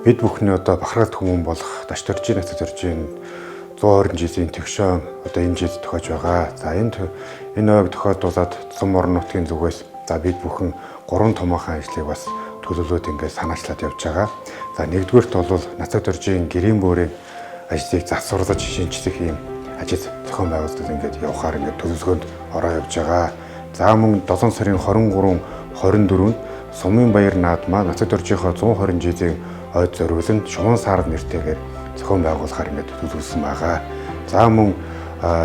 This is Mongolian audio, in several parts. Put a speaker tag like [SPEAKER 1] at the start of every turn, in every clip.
[SPEAKER 1] Бид бүхний одоо бахархалт хүмүүн болох Дашдоржийн Нацагдоржийн 120 жилийн тэгшөөн одоо энэ жил тохиож байгаа. За энэ ойг тохиолдуулаад сум орон нутгийн зүгээс за бид бүхэн гурван томоохон ажлыг бас төлөвлөөд ингээд санаачлаад явж байгаа. За нэгдүгээрт бол Нацагдоржийн гэрийн бөөрийн ажлыг засварлаж шинжлэх ийм ажил зохион байгуулалт ингээд явахаар ингээд төлөвлөгөөнд ороо явж байгаа. За мөн 7 сарын 23 24-нд Сумын баяр наадмаа Нацагдоржийнхоо 120 жилийн ойд зориулан Шувуун сард нэртэйгээр зохион байгуулахаар ингээд төлөвлөсөн байгаа. За мөн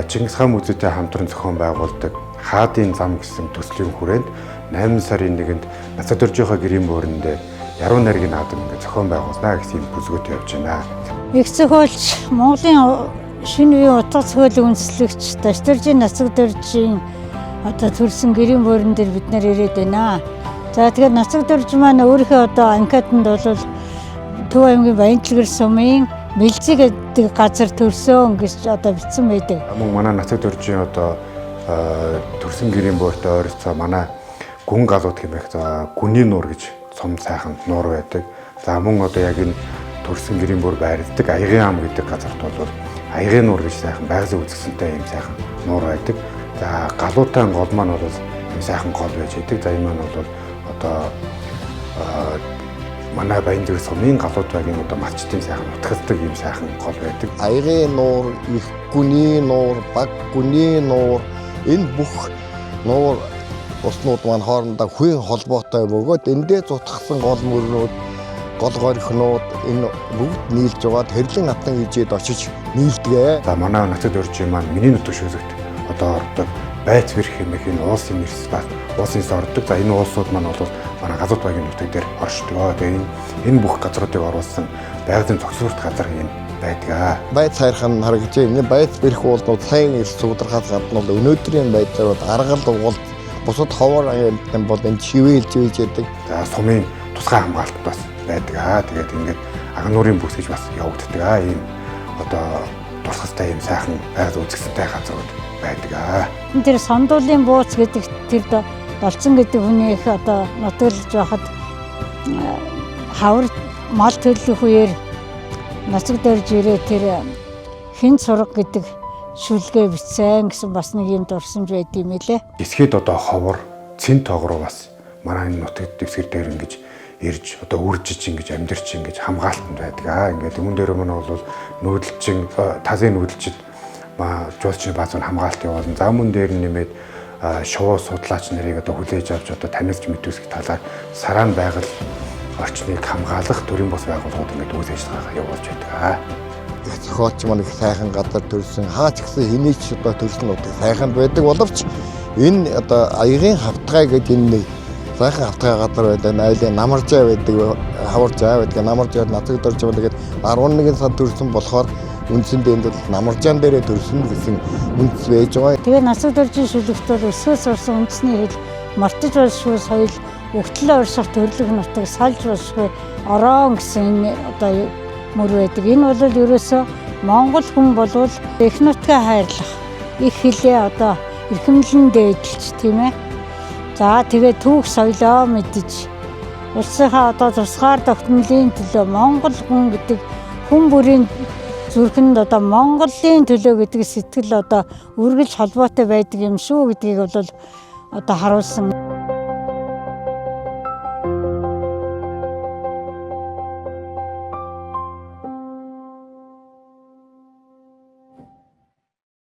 [SPEAKER 1] Чингис хаан музейтэй хамтран зохион байгуулдаг Хаадын зам гэсэн төслийн хүрээнд 8 сарын 1-нд Нацагдоржийнхоо гэрийн бөөрөн дээр Яруу найргийн наадам ингээд зохион байгуулна гэсэн юм бүлгөөтэй явж байна.
[SPEAKER 2] Их зохиолч Монголын шинэ үеийн утга зохиолын үндэслэгч Дашдоржийн Нацагдоржийн одоо төрсэн гэрийн бөөрөн дээр бид нар ирээд байна. За тэгэхээр Нацагдорж маань өөрийнхөө одоо анкетанд бол Төв аймгийн Баянтэлгэр сумын Мэлзий гэдэг газар төрсөн гэж одоо бичсэн байдаг.
[SPEAKER 1] Мөн манай Нацагдоржийн одоо төрсэн гэрийн бөөртэй ойролцоо манай гүн галууд хэмээх за гүний нуур гэж сум сайхан нуур байдаг. За мөн одоо яг энэ төрсэн гэрийн бөөр байрладаг Аягийн ам гэдэг газарт бол Аягийн нуур гэж сайхан байгалийн үзэсгэлэнтэй юм сайхан нуур байдаг. За галуутай гол маань бол юм сайхан гол байж байдаг. За энэ маань бол одоо манай Баянзүр сумын галууд багийн одоо малчдын сайхан утгасдаг юм сайхан гол байдаг.
[SPEAKER 3] Аягийн нуур, их гүний нуур, баг гүний нуур энэ бүх нуур уснууд маань хоорондоо хүн холбоотой бөгөөд эндээ зутгсан гол мөрнүүд, гол горхинууд энэ бүгд нийлж байгаад хэрлэн атан ижээд очиж нийлдэгэ.
[SPEAKER 1] За манай Нацагдоржийн маань миний нутаг шүлэгт одоо ордог Байц бэрх хэмээх энэ уулсын нэрс ба уулсын эс ордог. За энэ уулсууд маань бол манай галууд багийн нутаг дээр оршдог. Тэгээ энэ бүх газруудыг оруулсан байгалийн зохицуулт газар юм байдаг.
[SPEAKER 3] Байц хайрхан харагдаж байна. Байц бэрх уулнууд сайн эрс судархаас гадна бол өнөөдрийн байдлаар бол аргал угуул бусад ховор амьтан бол энэ чивээлж үйж яадаг.
[SPEAKER 1] За сумын тусгай хамгаалалт бас байдаг. Тэгээд ингээд агнуурын бүс гэж бас явагддаг. Ийм одоо дурсгалтай ийм сайхан байгаль үзэсгэлэнтэй газрууд байдаг.
[SPEAKER 2] Тэр сандуулын бууц гэдэг тэр Долцон гэдэг хүний их одоо нутаглаж байхад хавар мал төлөх үеэр Нацагдорж ирээ тэр хэн сураг гэдэг шүлгээ бичсэн гэсэн бас нэг юм дурсамж байд юм лээ.
[SPEAKER 1] Эсхэд одоо ховор, цэн тоогроо бас манай энэ нутагт дэвсгэр дээр ингэж ирж одоо үржиж ингэж амьдарч ингэж хамгаалтанд байдаг. Ингээд өмнө дээр мөн бол нүүдэлчин талын нүүдэлчид жуулчны бааз нь хамгаалт явуулна. За мөн дээр нь нэмээд шувуу судлаач нарыг одоо хүлээж авч одоо танилцж мэдүүлэх талаар сараан байгаль орчныг хамгаалах төрийн бус байгууллагууд ингээд үйл ажиллагаагаа явуулж байдаг.
[SPEAKER 3] Их зохиолч маань их сайхан газар төрсэн. Хаа ч гэсэн хэний ч одоо төрсөн нутаг сайхан байдаг боловч энэ одоо аягийн хавтгай гэдэг энэ нэг сайхан хавтгай газар байдаг. Айлын намаржаа байдаг, хаваржаа байдаг. Намаржаа Нацагдорж байгаа гэдэг 11 сар төрсэн болохоор үндсэндээ энд бол намаржаан дээрээ төрсөн гэсэн үндэс байж байгаа.
[SPEAKER 2] Тэгээ Нацагдоржийн шүлэгт бол өсгөөс сурсан үндэсний хэл мартаж болшгүй соёл өгтлөө орших төрлөх нутаг салж болшгүй ороон гэсэн энэ одоо мөр байдаг. Энэ бол ерөөсөө Монгол хүн болвол эх нутгаа хайрлах, их хэлээ одоо эрхэмлэн дээдэлж тийм ээ. За тэгээ түүх соёлоо мэдэж улсынхаа одоо тусгаар тогтнолын төлөө Монгол хүн гэдэг хүн бүрийн зүрхэнд одоо Монголын төлөө гэдэг сэтгэл одоо үргэлж холбоотой байдаг юм шүү гэдгийг бол одоо харуулсан.